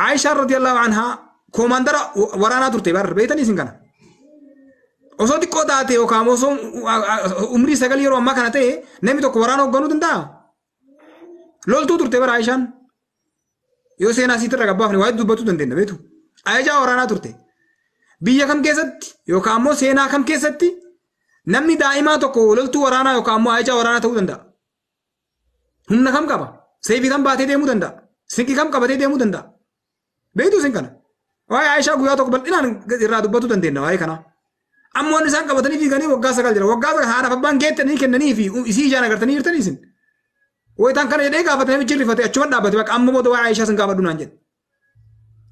Aayishaan radiyallahu anhaa koomaandara waraanaa turte bar beektanii isin kana. Osoo xiqqoo taate yookaan osoo umrii 9 yeroo ammaa kana ta'e namni tokko waraana hoogganuu danda'a? Loltuu turte bara Aayishaan. Yoo seenaa isiitirra gabbaafne waa dubbachuu dandeenya beektu. Aayishaa waraanaa turte. Biyya kam keessatti yookaan ammoo seenaa kam keessatti namni daa'imaa tokko loltuu waraanaa yookaan ammoo Aayishaa waraanaa ta'uu danda'a? Humna kam qaba? Seefii kam baatee deemuu danda'a? Sinqii kam qabatee deemuu danda'a? Beektu isin kana. Waa'ee Aayishaa guyyaa tokko bal'inaan irraa dubbachuu dandeenya waa'ee kanaa. Amma wanni isaan qabatanii fiiganii waggaa 9 jira. Waggaa 9 haadhaaf abbaan geettanii kennanii fi isii ijaan agartanii jirtanii isin. Wayitaan kana jedhee gaafate namichi rifate achuma dhaabbate bakka amma booda waa'ee Aayishaa sin gaafadhu naan jedhe.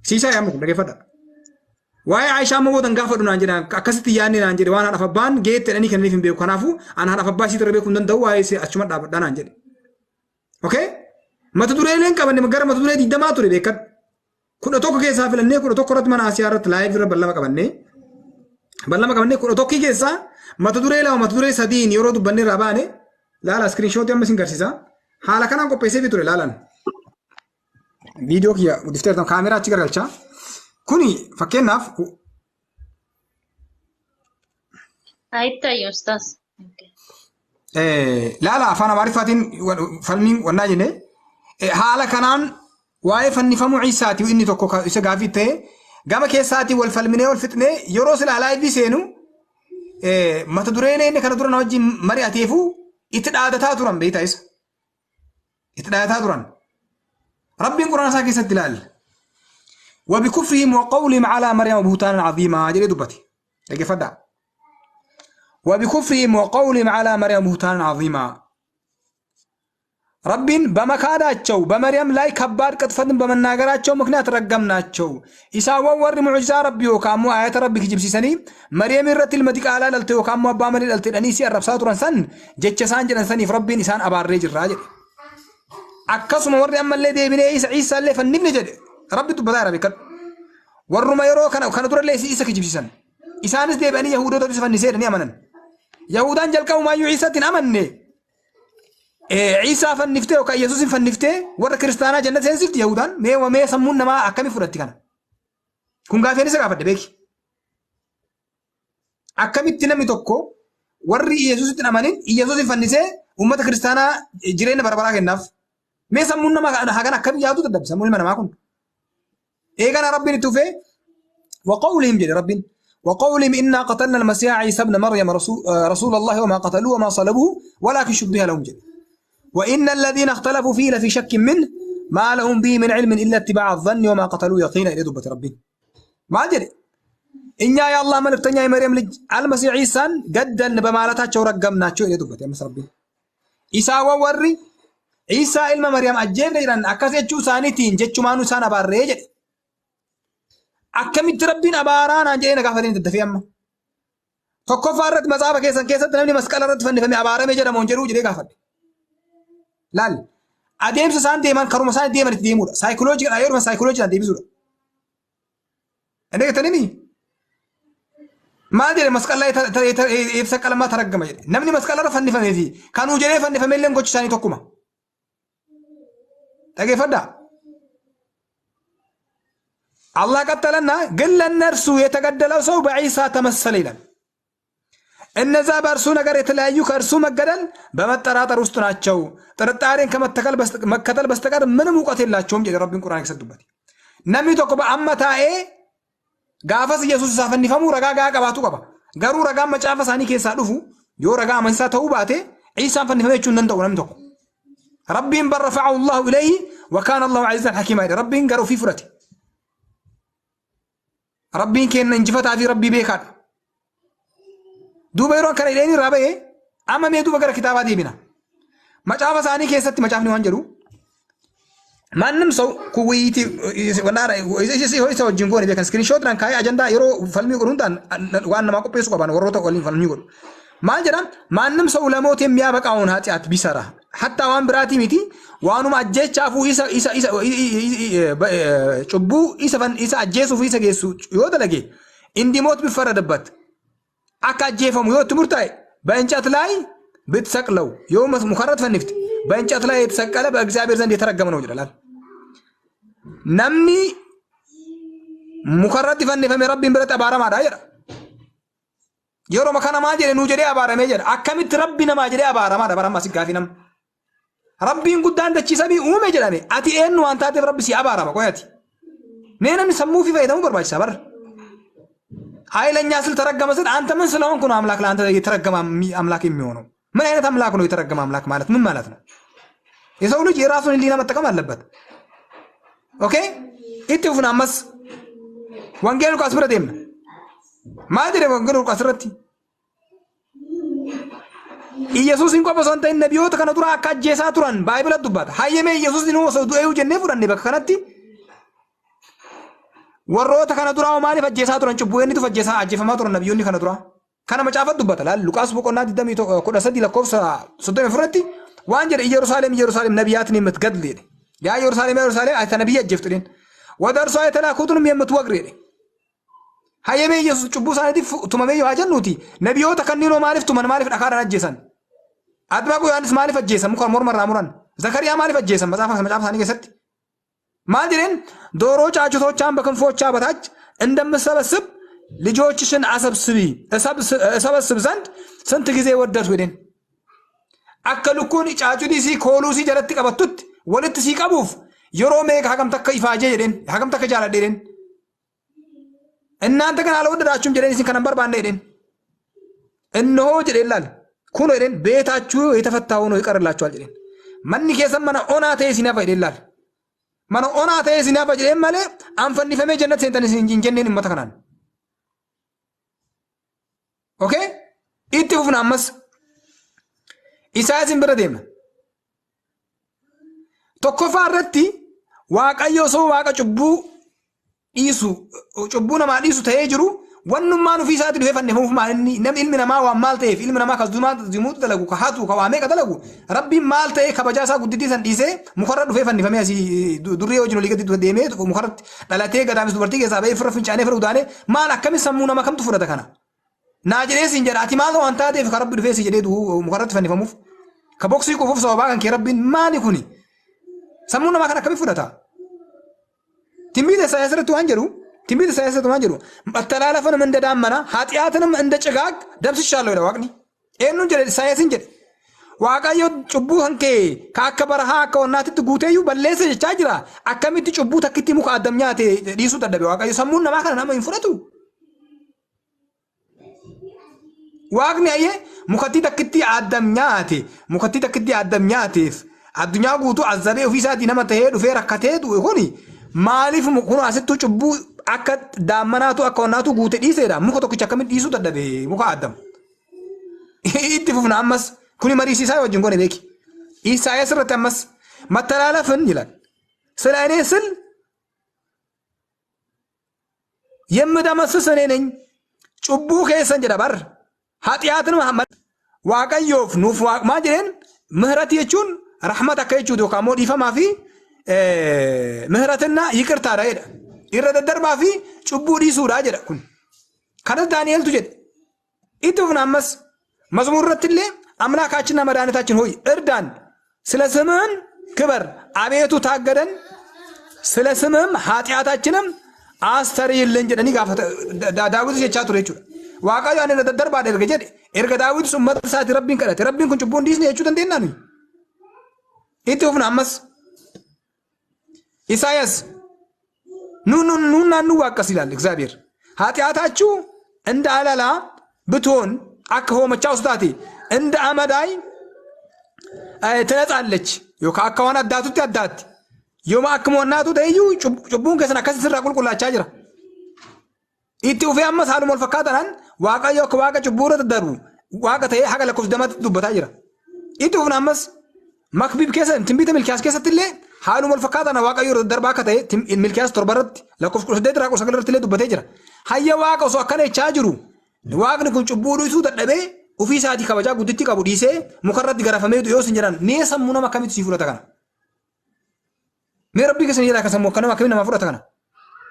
Siisaa yaamma kun dhaggeeffadha. Waa'ee Aayishaa amma booda hin gaafadhu naan jedhe akkasitti yaadne naan jedhe waan haadhaaf abbaan geette jedhanii kennaniif hin beeku. Kanaafuu an haadhaaf abbaa isii irra beekuu hin danda'u waa'ee isii achuma dhaabbadha naan jedhe. Okay? Mata dureeleen qabanne gara mata duree 20 ture beekadhu. 11 keessaa filannee 11 irratti mana Asiyaa irratti live irra ballama qabannee ballama qabannee 11 keessaa mata duree 2 mata duree 3 yeroo dubbanne irraa baane laala iskiriinshooti amma isin garsiisa. Haala kanaan qopheessee ture laalan. Viidiyoo kiyya guddifteertan kaameraa achi garagalchaa. Kuni fakkeenyaaf Ayitayi ustaas. Laala afaan Amaariffaatiin falmiin wannaa jenne haala kanaan waa'ee fannifamuu Iisaati inni tokko isa gaafii ta'e gama keessaatii wal falminee wal fixnee yeroo silaa laayivii seenu mata dureen inni kana dura na wajjin mari'ateefu itti dhaadataa turan beektaa isa. Itti dhaadataa turan. Rabbiin quraana isaa keessatti ilaali. وبكفرهم وقولهم على مريم بهتانا عظيما jedhee dubbate. Dhaggeeffadhaa. وبكفرهم وقولهم على مريم بهتانا عظيما ረቢን በመካዳቸው በመርየም ላይ ከባድ ቅጥፈትን በመናገራቸው ምክንያት ረገምናቸው። Isaawwan warri mucjizaa rabbi yookaan immoo ayata rabbi kijibsiisanii Maryam irratti ilma diqaalaa dhalte yookaan immoo abbaa malee dhalte jedhanii si arrabsaa turan san jecha isaan jedhan saniif rabbiin isaan abaarree jirraa jedhe. Akkasuma warri ammallee deebinee isa Iisaallee fannifne jedhe rabbi dubbataa jira beekadhu. Warruma yeroo kana kana durallee isa kijibsiisan. Isaanis deebi'anii Yahudoota isa fannisee jedhanii amanan. Yahudaan jalqabumaayyuu Iisatti hin amanne. Iisaa fanniftee yookaan Yesuusin fanniftee warra kiristaanaa jannata seensifti Yahudaan mee mee sammuun namaa akkamii fudhatti kana? Kun gaaffiin isa gaafadhe beeki. Akkamitti namni tokko warri Yesuusitti hin amanin Yesuusin fannisee uummata kiristaanaa jireenya bara baraa kennaaf? Mee sammuun namaa hagan akkamii yaaduu dadhabde sammuun ilma namaa kun? Eegana Rabbiin itti dhufee وقولهم jedhe Rabbiin وقولهم إنا قتلنا المسيح عيسى ابن مريم رسول الله وما قتلوه وما صلبوه ولكن شبه لهم jedhe. وإن الذين اختلفوا فيه لفي شك منه ما لهم به من علم إلا اتباع الظن وما قتلوه يقينا إلى دبة ربي. ما جري እኛ የአላህ መልእክተኛ የመርየም ልጅ አልመሲህ ዒሳን ገደልን በማለታቸው ረገምናቸው ኢለ dubbate ammas Rabbiin. Isaawwan warri Ciisaa ilma Maryam ajjeefne jedhan akkas jechuu isaaniitiin jechumaanuu isaan abaarree jedhe. Akkamitti Rabbiin abaaraa naan jedhee na gaafatee daddafee amma. Tokkoffaa irratti matsaafa keessan keessatti namni masqala irratti fannifame abaarame jedhamu hin jedhuu jedhee gaafadhe. Laal adeemsa isaan deeman karuma isaan deeman itti deemuudha. Saayikiloojiidhaan yeruma saayikiloojiidhaan deebisuudha. Inni jettanii maal jedhe masqala የተሰቀለማ ተረገመ jedhe. Namni masqala irra fannifamee fi kanuu jedhee fannifame illee gochi isaanii tokkuma. Dhageeffadhaa. አላህ ቀጠለና ግን ለእነርሱ የተገደለው ሰው በዒሳ ተመሰለ ይላል። እነዛ በእርሱ ነገር የተለያዩ ከእርሱ መገደል በመጠራጠር ውስጥ ናቸው። ጥርጣሬን ከመከተል በስተቀር ምንም እውቀት የላቸውም jedhe Rabbiin Qur'aana keessatti dubbate. Namni tokko amma taa'ee gaafas Yesuus isaa fannifamuu ragaa gahaa qabaatu qaba. Garuu ragaan macaafa isaanii keessaa dhufu yoo ragaa amansiisaa ta'uu baate Ciisaan fannifame jechuu hin danda'u namni tokko. Rabbiin بل رفعه الله إليه وكان الله عزيزا حكيما jedhe. Rabbiin gara ofii fudhate. Rabbiin kenna injifataa fi Rabbii beekaadha. Duuba yeroo akkana jedheen irraa ba'ee amma mee duuba gara kitaabaa deebina. Macaafa isaanii keessatti macaafni waan jedhu ማንም ሰው ኩዊቲ isa wajjin goone beekan screenshot dhaan kaa'ee ajandaa yeroo falmii godhu hundaan waan namaa qopheessu qaban warroota waliin falmii godhu. Maal jedha ማንም ሰው ለሞት የሚያበቃውን ኃጢአት ቢሰራ hatta waan biraatii miti waanuma ajjeechaafuu isa isa isa cubbuu isa isa ajjeesuuf isa geessu yoo dalage እንዲሞት ቢፈረድበት akka ajjeefamu yoo itti murtaa'e በእንጨት ላይ ብትሰቅለው yoo mukarratti fannifte በእንጨት ላይ የተሰቀለ በእግዚአብሔር ዘንድ የተረገመ ነው ይላል። Namni Mukarratti fannifame Rabbiin biratti abaaramaadha jedha. Yeroo kana maal jedhe nuu jedhee abaaramee jedha. Akkamitti Rabbi namaa jedhee abaaramaadha bara ammas gaafii nama. Rabbiin guddaan dachii samii uume jedhame ati eenyu waan taateef Rabbi si abaarama qoyati. Mee namni sammuu fi fayyadamuu barbaachisa bara. ኃይለኛ ስል ተረገመ ስል አንተ ምን ስለሆንኩ ነው አምላክ ለአንተ የተረገመ አምላክ የሚሆነው? ምን አይነት አምላክ ነው የተረገመ አምላክ ማለት ምን ማለት ነው? የሰው ልጅ የራሱን ሕሊና መጠቀም አለበት። Okay, itti fufna ammas wangeela Luqaas bira deemna. Maal jedhe wangeela Luqaas irratti? Iyyasuusin qofa osoo hin ta'in nabiyoota kana dura akka ajjeesaa turan baay'ee dubbata. Hayyamee Iyyasuus inni osoo du'eeyu jennee fudhanne bakka kanatti warroota kana duraa maaliif ajjeesaa turan cubbuu eenyutu ajjeesaa ajjeefamaa turan nabiyyoonni kana duraa? Kana macaafa dubbata laal Luqaas boqonnaa 13 lakkoofsa 34 irratti waan jedhe ኢየሩሳሌም ኢየሩሳሌም ነቢያትን የምትገድል jedhe yaa ኢየሩሳሌም ኢየሩሳሌም አንተ ነቢይ ajjeeftu jedheen ወደ እርሷ የተላኩትንም የምትወግር jedhe hayyamee Yesuus cubbuu isaaniitiif tumamee yoo haa jennuuti nabiyoota kanneenoo maaliif tuman maaliif dhakaadhaan ajjeesan? Atmaaquu Yohaannis maaliif ajjeesan muka morma irraa muran? Zakariyaa maaliif ajjeesan macaafa isaanii keessatti? maal jedheen ዶሮ ጫጩቶቿን በክንፎቿ በታች እንደምሰበስብ ልጆችሽን አሰብስቢ እሰበስብ ዘንድ ስንት ጊዜ ወደድሁ jedheen. Akka lukkuun caacutii isii kooluu isii jalatti qabattutti walitti sii qabuuf yeroo meeqa hagam takka ifaajee jedheen hagam takka jaaladhe jedheen. እናንተ ግን አልወደዳችሁም jedheen isin kanan barbaanne jedheen. እነሆ jedheen laal kunoo jedheen ቤታችሁ የተፈታ ሆኖ ይቀርላችኋል jedheen. Manni keessan mana onaa ta'e isin hafa jedheen laal. Mana onaa ta'e isin hafa jedheen malee an fannifamee jannat seentan isin hin jenneen uummata kanaan. Okay? Itti fufna ammas. Isaayasin bira deemna. Tokkoffaa irratti Waaqayyo osoo Waaqa cubbuu dhiisu cubbuu namaa dhiisu ta'ee jiru wannummaan ofii isaatii dhufee fannifamuuf maal inni namni ilmi namaa waan maal ta'eef ilmi namaa ka zumuutu dalagu ka hatu ka waa meeqa dalagu Rabbiin maal ta'ee kabajaa isaa guddittii san dhiisee mukarra dhufee fannifamee asii durrii wajjin olii gadi deemee mukarratti dhalatee gadaamis dubartii keessaa ba'ee firra fincaanee firra udaanee maal akkami sammuu nama kamtu fudhata kana? Naa jedhee siin jedha ati maal waan taateef ka Rabbi dhufee si jedhee mukarratti fannifamuuf ka boksii qufuuf sababaa kan kee Rabbiin maali kuni? Sammuu namaa kan akkamii fudhata? ትንቢተ ኢሳይያስ irratti waan jedhu ትንቢተ ኢሳይያስ irratti waan jedhu መተላለፍንም እንደ ዳመና ኃጢአትንም እንደ ጭጋግ ደምስሻለሁ jedha Waaqni. Eenyuun jedhe Isaayyaasin jedhe. Waaqayyo cubbuu kan kee ka akka barahaa akka wannaatitti guuteeyyuu balleessa jechaa jira. Akkamitti cubbuu takkitti muka addam nyaate dhiisuu dadhabe Waaqayyo sammuun namaa kana nama hin fudhatu. Waaqni ayyee mukattii takkitti addam nyaate mukattii takkitti addam nyaateef addunyaa guutuu azzabee ofii isaatii nama ta'ee dhufee rakkatee du'e kuni maaliif kun asittuu cubbuu akka daammanaatu akka wannaatu guute dhiiseedha muka tokkicha akkamitti dhiisuu dadhabe muka addam. Itti fufna ammas kuni mariisisaa wajjin goone beeki. Isaayyaas irratti ammas መተላለፍን ይላል ስለ እኔ ስል የምደመስስ እኔ ነኝ cubbuu keessan jedha bar ኃጢአትን Waaqayyoof nuuf maal jedheen ምህረት jechuun rahmat akka jechuuti yookaan immoo dhiifamaa fi ምህረትና ይቅርታadha jedha. Irra daddarbaa fi cubbuu dhiisuudha jedha kun. Kanas Daani'eltu jedhe. Itti fufna ammas መዝሙር irratti illee አምላካችንና መድኃኒታችን ሆይ እርዳን፣ ስለ ስምህን ክበር፣ አቤቱ ታገደን፣ ስለ ስምህም ኃጢአታችንም አስተርይልን jedhanii gaafata Daawit jechaa ture jechuudha. Waaqayyo ani irra daddarbaadha erga jedhe erga Daawit uummata isaati Rabbiin kadhate Rabbiin kun cubbuu hin dhiisne jechuu dandeenya nuyi. Itti fufna ammas ኢሳያስ ኑ ኑ ኑና እንዋቀስ ይላል እግዚአብሔር። ኃጢአታችሁ እንደ አለላ ብትሆን akka hoomachaa osoo taate እንደ አመዳይ ትነጻለች yookaan akka waan addaatutti addaatti yooma akkuma wannaatu ta'eyyuu cubbuun keessan akkasi sirraa qulqullaachaa jira. Itti ufee ammas haaluma wal fakkaataadhaan Waaqayyo akka Waaqa cubbuu irra daddarbu Waaqa ta'ee haga lakkoofsa damatti dubbataa jira. Itti ufna ammas Makbiib keessa Timbiita Milkiyaas keessatti illee haaluma wal fakkaataadhaan Waaqayyo irra daddarbaa akka ta'e Milkiyaas 7 irratti lakkoofsa 18 irraa 19 irratti illee dubbatee jira. Hayya Waaqa osoo akkana jechaa jiru Waaqni kun cubbuu dhiisuu dadhabee ofii isaatii kabajaa gudditti qabu dhiisee mukarratti garafamee yoo isin jedhan mee sammuu nama akkamitti sii fudhata kana? Mee Rabbii keessan jedhaa kan sammuu akka nama akkamii namaa fudhata kana?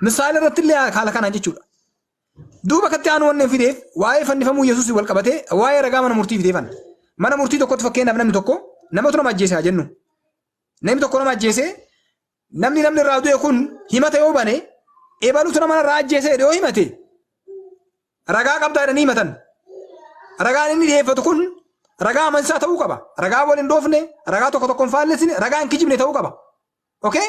Misaala irratti illee haala kanaan jechuudha. Duuba akkatti aanu wanneen fideef waa'ee fannifamuu Yesuus wal qabatee waa'ee ragaa mana murtii fideefan. Mana murtii tokkotti fakkeenyaaf namni tokko namatu nama ajjeese haa jennu. Namni tokko nama ajjeese namni namni irraa du'e kun himata yoo bane Ebalutu nama irraa ajjeese jedhee yoo himate ragaa qabdaa jedhanii himatan. Ragaan inni dhiyeeffatu kun ragaa amansiisaa ta'uu qaba. Ragaa wal hin dhoofne, ragaa tokko tokko hin faallessine, ragaa hin kijibne ta'uu qaba. Okay?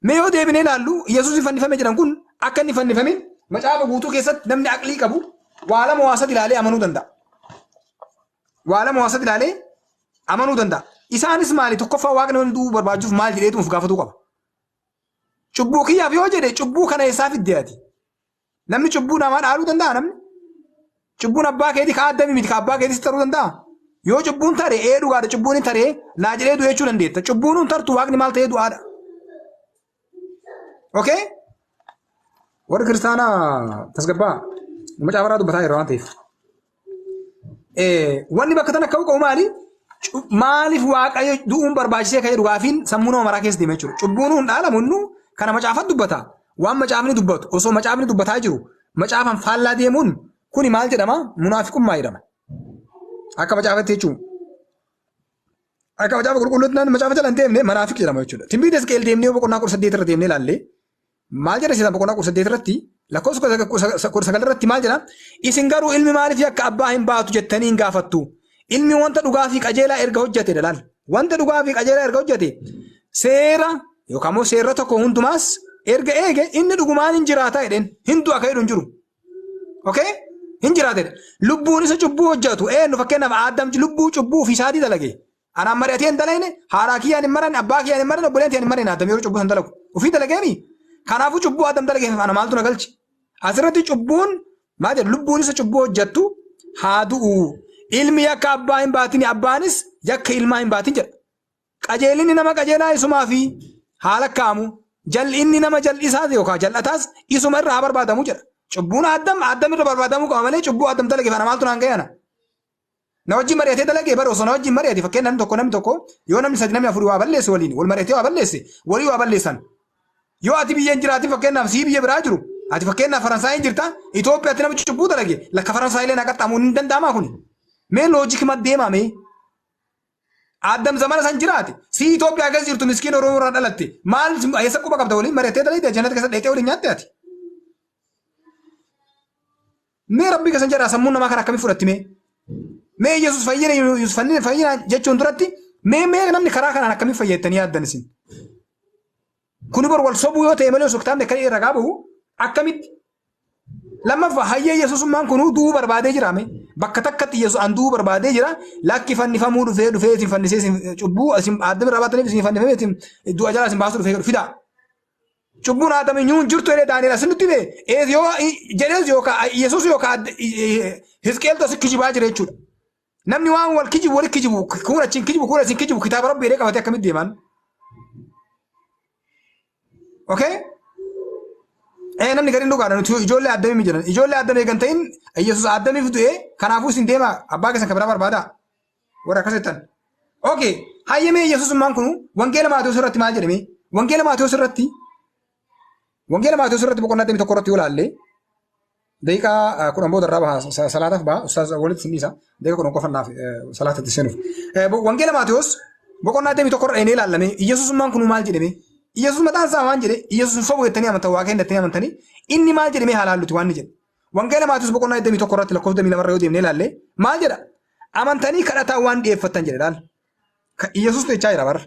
Mee yoo deebinee ilaallu Yesuus fannifame jedhan kun akka inni fannifame macaafa guutuu keessatti namni aqlii qabu waa lama waa sadi ilaalee amanuu danda'a. Waa lama waa sadi ilaalee amanuu danda'a. Isaanis maali? Tokkoffaa, Waaqni waan du'uu barbaachuuf maal jedheetu of gaafatuu qaba. Cubbuu kiyyaaf yoo jedhe, cubbuu kana eessaa fidde ati? Namni cubbuu namaa dhaaluu danda'a namni? Cubbuun abbaa keetii ka addamii miti, ka abbaa keetis taruu danda'a? Yoo cubbuun tare, ee dhugaadha, cubbuun hin taree naa jedhee du'e jechuu dandeetta. Cubbuun hin tartu, Waaqni maal ta'ee du'aadha? Okay? Warri kiristaanaa tasgabbaa, macaafa irraa dubbataa jira waan ta'eef. Wanni bakka tana ka'uu qabu maali? Maaliif Waaqayyo du'uun barbaachisee kan jedhu gaafiin sammuu nama maraa keessa deema jechuudha. Cubbuun hin dhaalamu, innu kana macaafatu dubbata. Waan macaafni dubbatu osoo macaafni dubbataa jiru macaafan faallaa deemuun kuni maal jedhama? Munaafiqummaa jedhama. Akka macaafatti jechuun. Akka macaafa qulqulluutti namni macaafa jala hin deemne munaafiq jedhama jechuudha. Timbiita Hisqeel deemnee boqonnaa 18 irra deemnee ilaalle maal jedha? Sisan boqonnaa 18 irratti lakkoofsa 19 irratti maal jedha? Isin garuu ilmi maaliif akka abbaa hin baatu jettanii hin gaafattu. Ilmi wanta dhugaa fi qajeelaa erga hojjete laal. Wanta dhugaa fi qajeelaa erga hojjete, seera yookaan immoo seera tokko hundumaas erga eege, inni dhugumaan hin jiraata jedheen, hin du'a ka jedhu hin jiru. Okay? Hin jiraate. Lubbuun isa cubbuu hojjetu eenyu? Fakkeenyaaf, Addam lubbuu cubbuu ofii isaatii dalage. Anaan mari'atee hin dalagne, haadhaa kiyyaan hin maran, abbaa kiyyaan hin maran, obboleen kiyyaan hin maran. Addam yeroo cubbuu san dalagu ofii dalageemi. Kanaafuu cubbuu Addam dalageef ana maaltu na galche? Asirratti cubbuun maal jedhu? Lubbuun isa cubbuu hojjettu haa du'u. Ilmi yakka abbaa hin baatin, abbaanis yakka ilmaa hin baatin jedha. Qajeelinni nama qajeelaa isumaa fi haa lakkaa'amu. Jal'inni nama jal'isaas yookaan jal'ataas isuma irra haa barbaadamu jedha. Cubbuun Addam Addam irra barbaadamuu qaba malee cubbuu Addam dalage kana maaltu naan ga'e ana? Na wajjin mari'atee dalagee bara, osoo na wajjin mari'ate, fakkeenya namni tokko yoo namni sadi, namni afuri waa balleesse, waliin wal mari'atee waa balleesse, walii waa balleessan. Yoo ati biyya hin jiraatin, fakkeenyaaf sii biyya biraa jiru, ati fakkeenyaaf Faransaay hin jirta, Itoophiyaatti namichi cubbuu dalage lakka Faransaay illee na qaxxaamuun hin danda'amaa kuni? Mee logic deemaa mee? Addam zamana san jiraate, si Itoophiyaa keessa jirtu, miskiin Oromoo irraa dhalatte, maal eessa quba qabda? Waliin mari'attee dalagde? Jannata keessa dheetee waliin nyaatte ati? Mee rabbii keessan jedhaa, sammuun namaa kana akkamii fudhatti mee? Mee Yesuus fayyina, Yesuus fayyina fayyina jechuun duratti mee namni karaa kanaan akkamii fayyattanii yaaddan isin? Kuni bor wal sobuu yoo ta'e malee osoo kitaabni akka irra bahu akkamitti? Lammaffaa, hayyee Yesuusummaan kun du'uu barbaadee jira mee? Bakka takkatti Yesuus an du'uu barbaadee jira, lakki fannifamuu dhufee dhufee isin fannisee isin cubbuu isin Addam irraa baataniif isin fannifamee isin du'a jalaa isin baasuu dhufee fida. Cubbuun Aadam iyyuu hin jirtu jedhee Daani'el asin nutti hime yoo jedhees yookaan Yesuus yookaan Hisqeeltu asi kijibaa jira jechuudha. Namni waan wal kijibu, wal kijibu, kun achiin kijibu, kun achiin kijibu, kitaaba rabbii jedhee qabatee akkamitti deeman? Okay? Namni gariin dhugaadha, nuti ijoollee Addamii jedhan. Ijoollee Addamii eegan ta'in Yesuus Addamiif du'ee, kanaafuu isin deema abbaa keessan kan biraa barbaadaa. Warra akkas jettan. Okay, hayyamee Yesuusummaan kun Wangeela Maatewos irratti maal jedhame? Wangeela Maatewos irratti boqonnaa 21 irratti yoo ilaalle, daqiiqaa 10 booda irraa baha, salaataaf baha, ustaaz walitti sinniisa, daqiiqaa 10 qofa naaf salaatatti seenuuf. Wangeela Maatewos boqonnaa 21 irra dheenee ilaallame, Yesuusummaan kun maal jedhame? Yesuus mataan isaa waan jedhe, Yesuus hin sobu jettanii amantan, Waaqayyo jettanii amantanii, inni maal jedhame haa laalluti waan inni jedhe. Wangeela Maatewos boqonnaa 21 irratti lakkoofsa 22 irra yoo deemnee ilaalle maal jedha? Amantanii kadhataa waan dhiyeeffattan jedhe laal. Yesuus jechaa jira bara.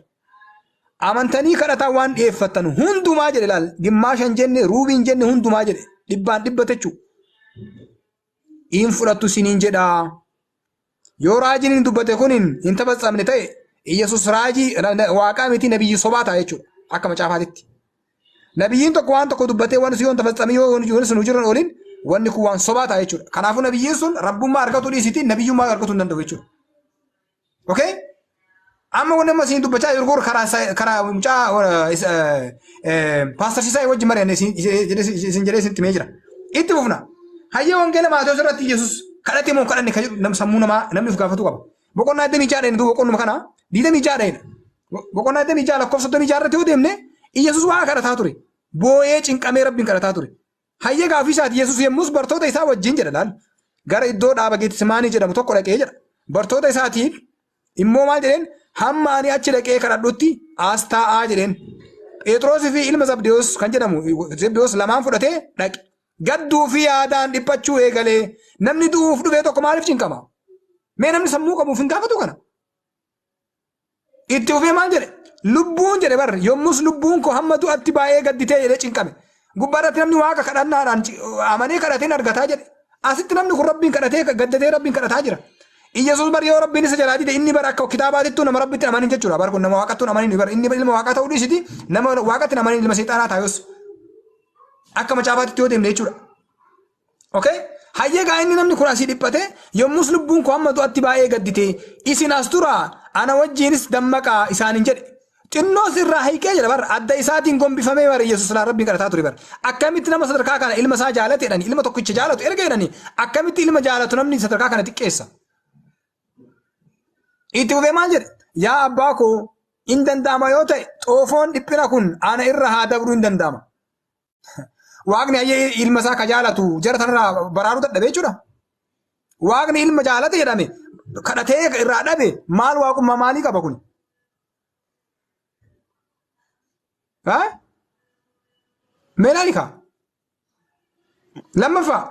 Amantanii kadhataa waan dhiyeeffattan hundumaa jedhe laal. Gimmaashan jenne, ruubiin jenne, hundumaa jedhe. Dhibbaan dhibba jechuu. In fudhattu siniin jedhaa. Yoo raajiin inni dubbate kun hin tabatsamne ta'e, Yesuus raajii waaqaa miti, nabiyyi sobaa ta'a jechuudha. Akka macaafaatitti. Nabiyyiin tokko waan tokko dubbatee waan sun yoo hin tafatsamne, yoo sun hojiirra oolin, wanni kun waan sobaa ta'a jechuudha. Kanaafuu nabiyyiin sun rabbummaa argatu dhiisiti, nabiyyummaa argatu hin danda'u jechuudha. Okay? Amma wanni amma isin dubbachaa jiru kun karaa mucaa Pastor Sisaay wajjin mari'anne isin jedhee isin timee jira. Itti fufna. Hayyee, Wangeela Maatewos irratti Yesuus kadhate moo kadhanne kan jedhu sammuu namaa namni of gaafatu qaba. Boqonnaa 26 dha, duuba boqonnuma kana 26 dha. Boqonnaa 26 lakkoofsa 36 irratti yoo deemne, Yesuus waa kadhataa ture. Boo'ee cinqamee Rabbiin kadhataa ture. Hayyee, gaafii isaati, Yesuus yemmus bartoota isaa wajjin jedha laal. Gara iddoo dhaaba Geetsemaanii jedhamu tokko dhaqee jedha. Bartoota isaatiif immoo maal jedheen? Hamma ani achi dhaqee kadhadhutti as taa'aa jedheen. Phexrosii fi ilma Zabdewoos kan jedhamu Zabdewoos lamaan fudhatee dhaqe. Gadduu fi yaadaan dhiphachuu eegalee namni du'uuf dhufee tokko maaliif cinqama? Mee namni sammuu qabuuf hin gaafatu kana. Itti fufee maal jedhe? Lubbuun jedhe bar yommus lubbuun koo hamma du'atti baay'ee gadditee jedhee cinqame. Gubbaarratti namni waaqa kadhannaadhaan amanee kadhateen argataa jedhe. Asitti namni kun rabbiin kadhatee gaddatee rabbiin kadhataa jira. Iyyasuus bar yoo rabbiin isa jalaa dide inni bar akka kitaabaatittuu nama rabbitti amanin jechuudha. Bar kun nama waaqattuu amanin bar inni ilma waaqaa ta'uu dhiisiti nama waaqatti amanin ilma seexaanaa taayos. Akka macaafaatitti yoo deemne jechuudha. Okay? Hayyee gaa inni namni kun asii dhiphate yommus lubbuun koo hamma du'atti baay'ee gaddite isin as turaa ana wajjiinis dammaqaa isaaniin jedhe. Xinnoos irraa hiiqee jedha bar adda isaatiin gombifamee bar Yesuus laa rabbiin kadhataa ture bar. Akkamitti nama sadarkaa kana ilma isaa jaalate jedhani ilma tokkicha jaalatu erga jedhani akkamitti ilma jaalatu namni sadarkaa kana xiqqeessa. Itti fufee maal jedhe? Yaa abbaa koo in danda'ama yoo ta'e xoofoon dhiphina kun ana irra haa dabru in danda'ama. Waaqni hayyee ilma isaa ka jaalatu jara tanarraa baraaruu dadhabe jechuudha. Waaqni ilma jaalate jedhame kadhatee irraa dhabe maal waaqummaa maalii qaba kun? Haa? Mee ilaali kaa. Lammaffaa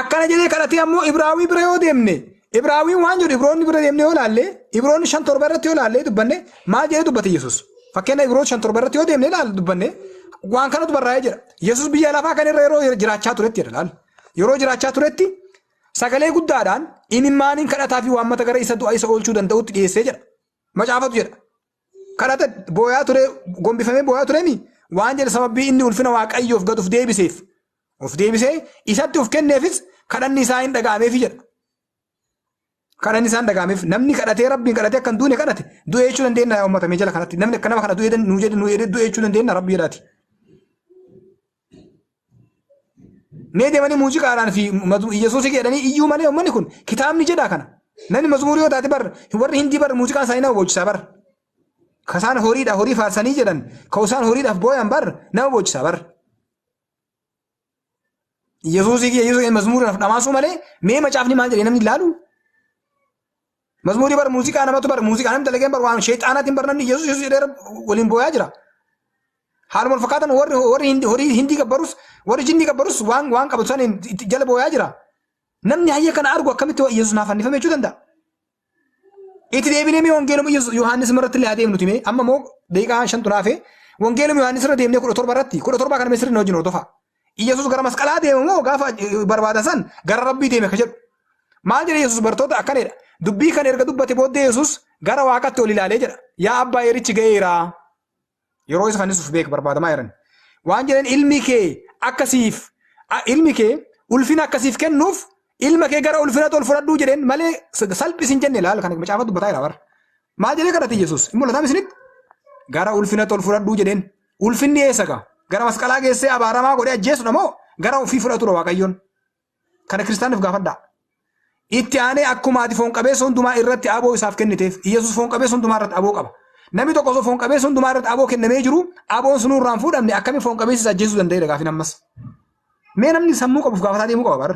akkana jedhee kadhatee ammoo Ibraawii bira yoo deemne Ibraawiin waan jedhu Ibroonni bira deemne yoo ilaalle Ibroonni 5:7 irratti yoo ilaalle dubbanne maal jedhee dubbate Yesuus? Fakkeenya Ibroota 5:7 irratti yoo deemne ilaalle dubbanne waan kanatu barraa'ee jira. Yesuus biyya lafaa kan irra yeroo jiraachaa turetti jedha laal. Yeroo jiraachaa turetti sagalee guddaadhaan imimmaaniin kadhataa fi waammata gara isa du'a isa oolchuu danda'utti dhiyeessee jedha. Macaafatu jedha. Kadhata booyaa ture gombifamee booyaa turemi waan jedhe sababii inni ulfina Waaqayyoof gad of deebiseef of deebisee isatti of kenneefis kadhanni isaa hin dhaga'ameefi jedha. Kadhanni isaa hin dhaga'ameef namni kadhatee rabbiin kadhatee akka hin duune kadhate du'ee jechuu dandeenya yaa uummata mee jala kanatti namni akka nama kana du'ee nuu jedhe nuu jedhe du'ee jechuu dandeenya rabbi jedhaati. Mee deemanii muuziqaadhaan fi Yesuusii jedhanii iyyuu malee uummanni kun kitaabni jedhaa kana. Namni mazmuurii yoo taate bar warri hindii bar muuziqaan isaanii nama boochisaa bar. Kasaan horiidha horii faarsanii jedhan ka isaan horiidhaaf booyan bar nama boochisaa bar. Yesuusii kiyya Yesuus mazmuuriidhaaf dhamaasuu malee mee macaafni maal jedhee namni ilaalu. Mazmuurii bar muuziqaa namatu bar muuziqaa namni dalageen bar waan sheexaanaatiin bar namni Yesuus Yesuus jedhee waliin booyaa jira. Haaluma wal fakkaatan warri warri hindi horii hindii gabbarus warri jinnii gabbarus waan waan qabatu saniin itti jala booyaa jira. Namni hayya kana argu akkamitti Yesuus naaf fannifame jechuu danda'a? Itti deebinee mee wangeeluma Yesuus Yohaannis irratti illee haa deemnuti mee amma immoo daqiiqaa shantu naaf wangeeluma Yohaannis irra deemnee 17 irratti 17 kana mee sirrii wajjin hordofaa. Yesuus gara masqalaa deema moo gaafa barbaadan san gara rabbii deeme ka jedhu. Maal jedhe Yesuus bartoota akkanedha. Dubbii kana erga dubbate booddee Yesuus gara waaqatti ol ilaalee jedha. Yaa abbaa yerichi ga'eera. Yeroo isa fannisuuf beek barbaadamaa jiran. Waan jedhan ilmi kee akkasiif ilmi kee ulfina akkasiif kennuuf ilma kee gara ulfinatti ol fudhadhuu jedheen malee salphisi hin jenne laal kana macaafa dubbataa jira bara. Maal jedhee kadhate Yesuus? Hin mul'ataa isinitti? Gara ulfinatti ol fudhadhuu jedheen. Ulfinni eessa gaa? Gara masqalaa geessee abaaramaa godhee ajjeesudha moo gara ofii fudhatudha Waaqayyoon? Kana kiristaaniif gaafadhaa. Itti aanee akkuma ati foon qabeessa hundumaa irratti aboo isaaf kenniteef Yesuus foon qabeessa hundumaa irratti aboo qaba. Namni tokko osoo foon qabeessa hundumaa irratti aboo kennamee jiru aboon sunuu irraa hin fuudhamne akkamiin foon qabeessa isa ajjeesuu danda'eera gaafin ammas. Mee namni sammuu qabuuf gaafataa deemuu qaba bara.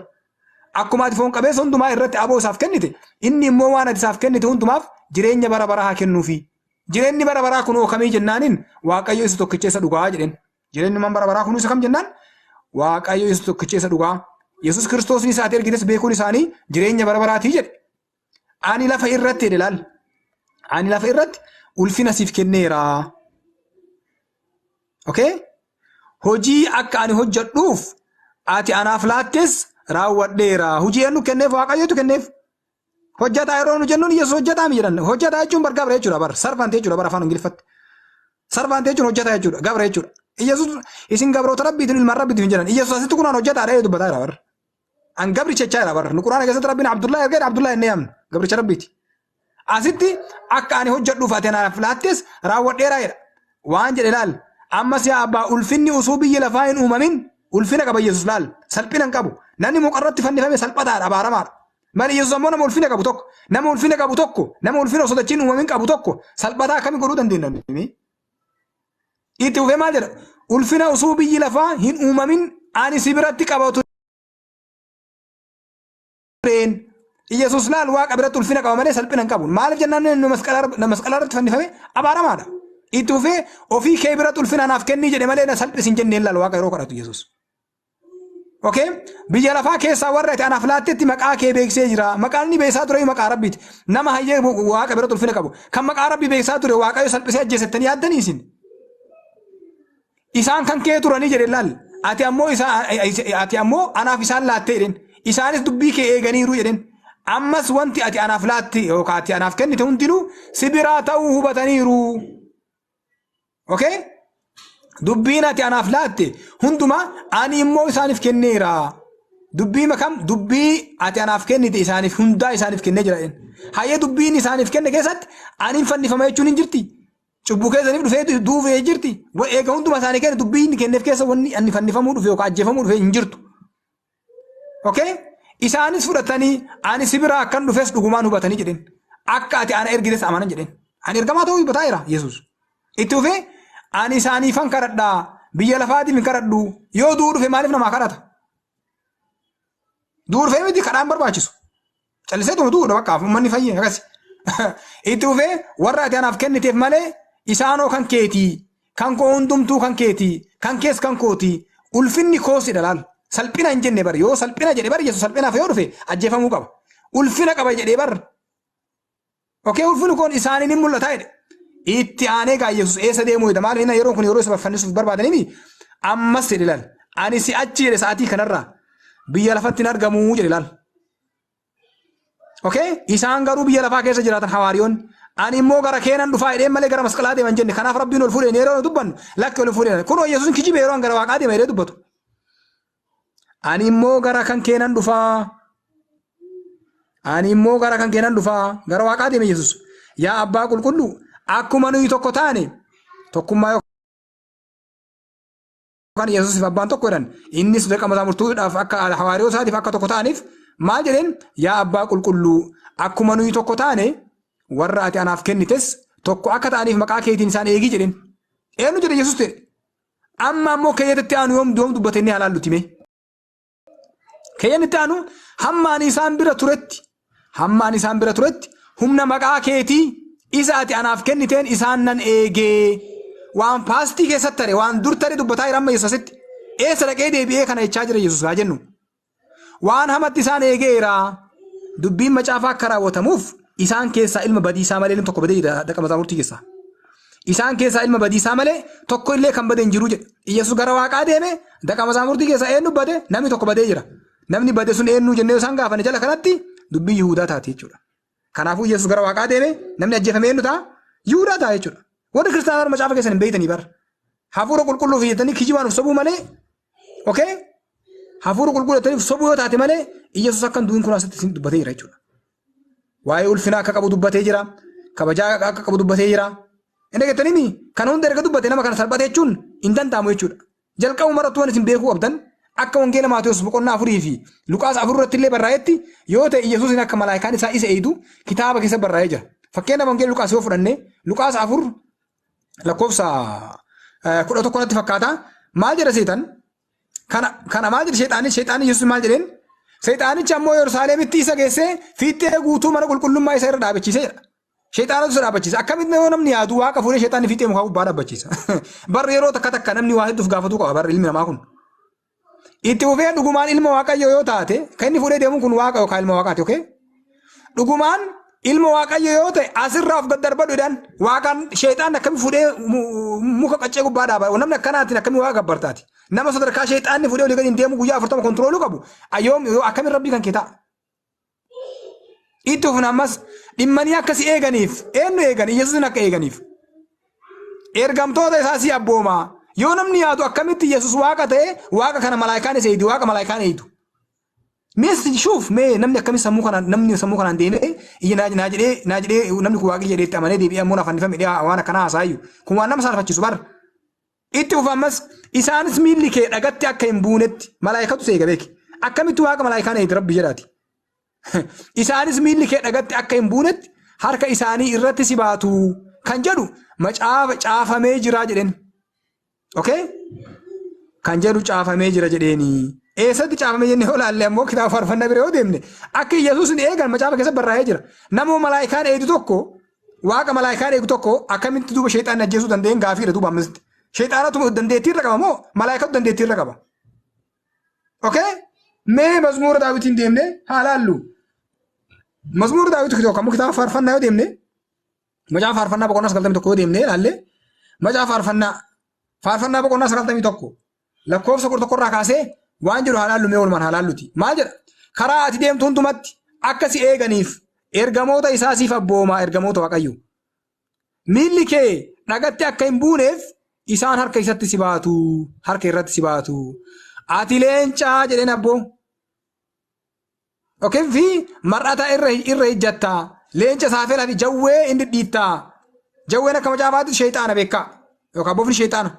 Akkuma ati foon qabeessa hundumaa irratti aboo isaaf kennite inni immoo waan ati isaaf kennite hundumaaf jireenya bara baraa haa kennuufi. Jireenyi bara baraa kunoo kamii jennaaniin Waaqayyo isa tokkicha isa dhugaa jedheen. Jireenyi bara baraa kunuu isa kam jennaan Waaqayyo isa tokkicha isa dhugaa. Yesuus Kiristoos isa ati ergites beekuun isaanii jireenya bara baraatii jedhe. Ani lafa irratti jedhe laal. Ani lafa irratti ulfina siif kenneera. Okay? Hojii akka ani hojjedhuuf ati anaaf laattes raawwadheera. Hojii eenyu kenneef? Waaqayyotu kenneef. Hojjetaa yeroo nu jennuun Yesuus hojjetaa mi jedhan. Hojjetaa jechuun bar gabra jechuudha bar. Servant jechuudha bar afaan Ingiliffatti. Servant jechuun hojjetaa jechuudha gabra jechuudha. Yesuus isin gabroota rabbiitiin ilmaan rabbiitiin hin jedhan. Yesuus asitti kunaan hojjetaadha jedhee dubbataa jira bar. An gabricha jechaa jira bar. Nu quraana keessatti rabbiin Abdullaa ergee Abdullaa jennee yaamna. Gabricha rabbiiti. Asitti akka ani hojjedhuuf ati anaaf laattes raawwadheera jedha. Waan jedhe laal. Ammas yaa abbaa ulfinni usuu biyyi lafaa hin uumamin ulfina qaba Yesuus laal. Salphina hin qabu. Namni mukarratti fannifame salphataadha abaaramaadha. Malee Yesuus ammoo nama ulfina qabu tokko, nama ulfina qabu tokko, nama ulfina osoo dachiin uumamin qabu tokko salphataa akkamii godhuu dandeenya? Itti fufee maal jedha? Ulfina osoo biyyi lafaa hin uumamin ani si biratti qaba tureen. Yesuus laal waaqa biratti ulfina qaba malee salphina hin qabu. Maaliif jennaan inni masqala irratti fannifame abaaramaadha. Itti fufee ofii kee biratti ulfina anaaf kennii jedhe malee na salphisi hin jenneen laal Waaqa yeroo kadhatu Yesuus. Okay? Biyya lafaa keessaa warra ati anaaf laattetti maqaa kee beeksisee jira. Maqaan inni beeksisaa ture maqaa Rabbiiti. Nama hayyee Waaqa biratti ulfina qabu. Kan maqaa Rabbii beeksisaa ture Waaqayyo salphisee ajjeesettanii yaaddanii isin. Isaan kan kee turanii jedhe laal. Ati ammoo isaan ati ammoo anaaf isaan laattee jedheen. Isaanis dubbii kee eeganiiru jedheen. Ammas wanti ati anaaf laatte yookaan ati anaaf kennite hundinuu si biraa ta'uu hubataniiru. Okay? Dubbiin ati anaaf laatte hundumaa ani immoo isaaniif kenneera. Dubbii makam dubbii ati anaaf kennite isaaniif hundaa isaaniif kennee jira. Hayyee dubbiin isaaniif kenne keessatti ani hin fannifama jechuun hin jirti. Cubbuu keessaniif dhufee duufee jirti. Eega hunduma isaanii kenne dubbii inni kenneef keessa wanni ani fannifamuu dhufe yookaan ajjeefamuu dhufe hin jirtu. Okay? Isaanis fudhatanii ani si biraa akkan dhufes dhugumaan hubatanii jedheen. Akka ati ana ergites amanan jedheen. Ani ergamaa ta'uu hubataa jira Yesuus. Itti fufee ani isaaniifan kadhadhaa biyya lafaatiif hin kadhadhu yoo du'uu dhufe maaliif namaa kadhata? Du'uu dhufee miti kadhaan barbaachisu. Callisee tuma du'uudha bakka uummanni fayyee akkasi. Itti fufee warra ati anaaf kenniteef malee isaanoo kan keetii kan koo hundumtuu kan keetii kan kees kan kootii ulfinni koosidha laal. Salphina hin jenne bar yoo salphina jedhe bar Yesuus salphinaaf yoo dhufe ajjeefamuu qaba. Ulfina qaba jedhee bar. Okay, ulfinni kun isaaniin hin mul'ata jedhe. Itti aanee gaa Yesuus eessa deemuu jedha maaliif inni yeroon kun yeroo isa fannisuuf barbaadanii ammas jedhe laal. Ani si achi jedhe sa'aatii kanarraa biyya lafatti hin argamuu jedhe laal. Okay? Isaan garuu biyya lafaa keessa jiraatan hawaariyoonni. Ani immoo gara keenan dhufaa jedheen malee gara masqalaa deeman jenne. Kanaaf Rabbiin ol fuudheen yeroo dubbannu lakki ol fuudheen. Kunoo Yesuus kijibe yeroo gara waaqaa deema jedhee dubbatu. Ani immoo gara kan keenan dhufaa. Ani immoo gara kan keenan dhufaa. Gara waaqaa deeme Yesuus. Yaa abbaa qulqulluu akkuma nuyi tokko taane tokkummaa yookaan Yesuusiif abbaan tokko jedhan innis daqa mazaamurtuudhaaf akka hawaariyoo isaatiif akka tokko ta'aniif maal jedheen yaa abbaa qulqulluu akkuma nuyi tokko taane warra ati anaaf kennites tokko akka ta'aniif maqaa keetiin isaan eegii jedheen. Eenyu jedhe Yesuus ta'e. Amma ammoo keeyyatatti aanu yoom yoom dubbate inni halaalluti mee. Keeyyanni itti aanu hamma ani isaan bira turetti hamma ani isaan bira turetti humna maqaa keetii isa ati anaaf kenniteen isaan nan eegee waan pastii keessatti tare waan dur tare dubbataa jira amma Yesuus asitti eessa dhaqee deebi'ee kana jechaa jira Yesuus haa jennu. Waan hamatti isaan eegeera dubbiin macaafaa akka raawwatamuuf isaan keessaa ilma badiisaa malee ilmi tokko badee jira daqa mazaamurtii keessaa. Isaan keessaa ilma badiisaa malee tokko illee kan bade hin jiru jedhe. Yesuus gara waaqaa deeme daqa mazaamurtii keessaa eenyu bade namni tokko badee jira. Namni bade sun eenyu jennee isaan gaafanne jala kanatti dubbii Yihuudaa taati jechuudha. Kanaafuu Yesuus gara waaqaa deeme namni ajjeefame eenyu ta'a? Yihuudaa ta'a jechuudha. Warri kiristaanaa macaafa keessan hin beektanii bara. Hafuura qulqulluu fi jettanii kijibaan of sobuu malee okay? Hafuura qulqulluu jettanii of sobuu yoo taate malee Yesuus akka hin du'in kun asitti isin dubbatee jira jechuudha. Waa'ee ulfinaa akka qabu dubbatee jira. Kabajaa akka qabu dubbatee jira. Inni jettanii kana hunda erga dubbate nama kana salphate jechuun hin danda'amu jechuudha. Jalqabuma irratti waan isin beekuu qabdan akka wangeela Maatewos boqonnaa 4 fi Luqaas 4 irratti illee barraa'etti yoo ta'e Yesuusin akka malaayikaan isaa isa eeydu kitaaba keessa barraa'ee jira. Fakkeenyaaf wangeela Luqaas yoo fudhanne Luqaas 4 lakkoofsa 11 natti fakkaata. Maal jedha seetan? Kana maal jedhe sheexaanni sheexaanni Yesuus maal jedheen? Seexaanichi ammoo Yerusaalemitti isa geessee fiixee guutuu mana qulqullummaa isa irra dhaabachiisee jedha. Sheexaanatu isa dhaabachiisa. Akkamitti yoo namni yaadu waaqa fuudhee sheexaanni fiixee mukaa gubbaa dhaabbachiisa. Barri yeroo takka takka namni waa hedduuf gaafatuu qaba barri ilmi namaa kun. Itti fufee dhugumaan ilma waaqayyoo yoo taate kan inni fuudhee deemu kun waaqa yookaan ilma waaqaati okay? Dhugumaan ilma waaqayyoo yoo ta'e asirraa of gad darbadhu jedhan waaqaan sheexaan akkami fuudhee muka qaccee gubbaa dhaaba namni akkanaatiin akkami waaqa gabbartaati. Nama sadarkaa sheexaanni fuudhee olii gadi hin deemu guyyaa 40 controluu qabu ayyoom yoo akkamiin rabbii kan kee ta'a. Itti fufna ammas dhimmanii akka si eeganiif eenyu eegan Yesuusin akka eeganiif. Ergamtoota isaa si abboomaa. Yoo namni yaadu akkamitti Yesuus waaqa ta'e waaqa kana malaayikaan isa eegdi waaqa malaayikaan eegdu. Mee shuuf mee namni akkamitti sammuu kanaan namni sammuu kanaan deemee iyya naa jedhee naa jedhee namni kun waaqni jedhee itti amanee deebi'ee ammoo na fannifame jedhee waan akkanaa haasaayu. Kun waan nama saalfachiisu bara. Itti fufa ammas isaanis miilli kee dhagatti akka hin buunetti malaayikatu si eega beeki. Akkamitti waaqa malaayikaan eegdi rabbi jedhaati. Isaanis miilli kee dhagatti akka hin buunetti harka isaanii irratti si baatu kan jedhu macaafa caafamee jira jedheen. Okay? Kan jedhu caafamee jira jedheeni. Eessatti caafame jennee yoo ilaalle ammoo kitaaba faarfannaa bira yoo deemne akka Yesuus hin eegan macaafa keessa barraa'ee jira. Nama malaayikaan eegdu tokko Waaqa malaayikaan eegu tokko akkamitti duuba sheexaanni ajjeesuu danda'een gaafiidha duuba ammasitti. Sheexaanatu dandeettii irra qaba moo malaayikatu dandeettii irra qaba? Okay? Mee Mazmuura Daawitiin deemne haa laallu. Mazmuura Daawit tokko ammoo kitaaba faarfannaa yoo deemne, macaafa faarfannaa boqonnaa 91 yoo deemne ilaalle, macaafa faarfannaa boqonnaa 91 lakkoofsa 11 irraa kaasee waan jedhu haa laallu, mee oolmaan haa laalluti. Maal jedha? Karaa ati deemtu hundumatti akka si eeganiif ergamoota isaa siif abboomaa, ergamoota Waaqayyo. Miilli kee dhagatti akka hin buuneef isaan harka isatti si baatu, harka irratti si baatu. Ati leencaa jedheen abboo. Okay, fi mar'ata irra ejjattaa. Leenca saafela fi jawwee inni dhiittaa. Jawween akka macaafaatti sheexaana beekaa. Yookaan bofni sheexaana.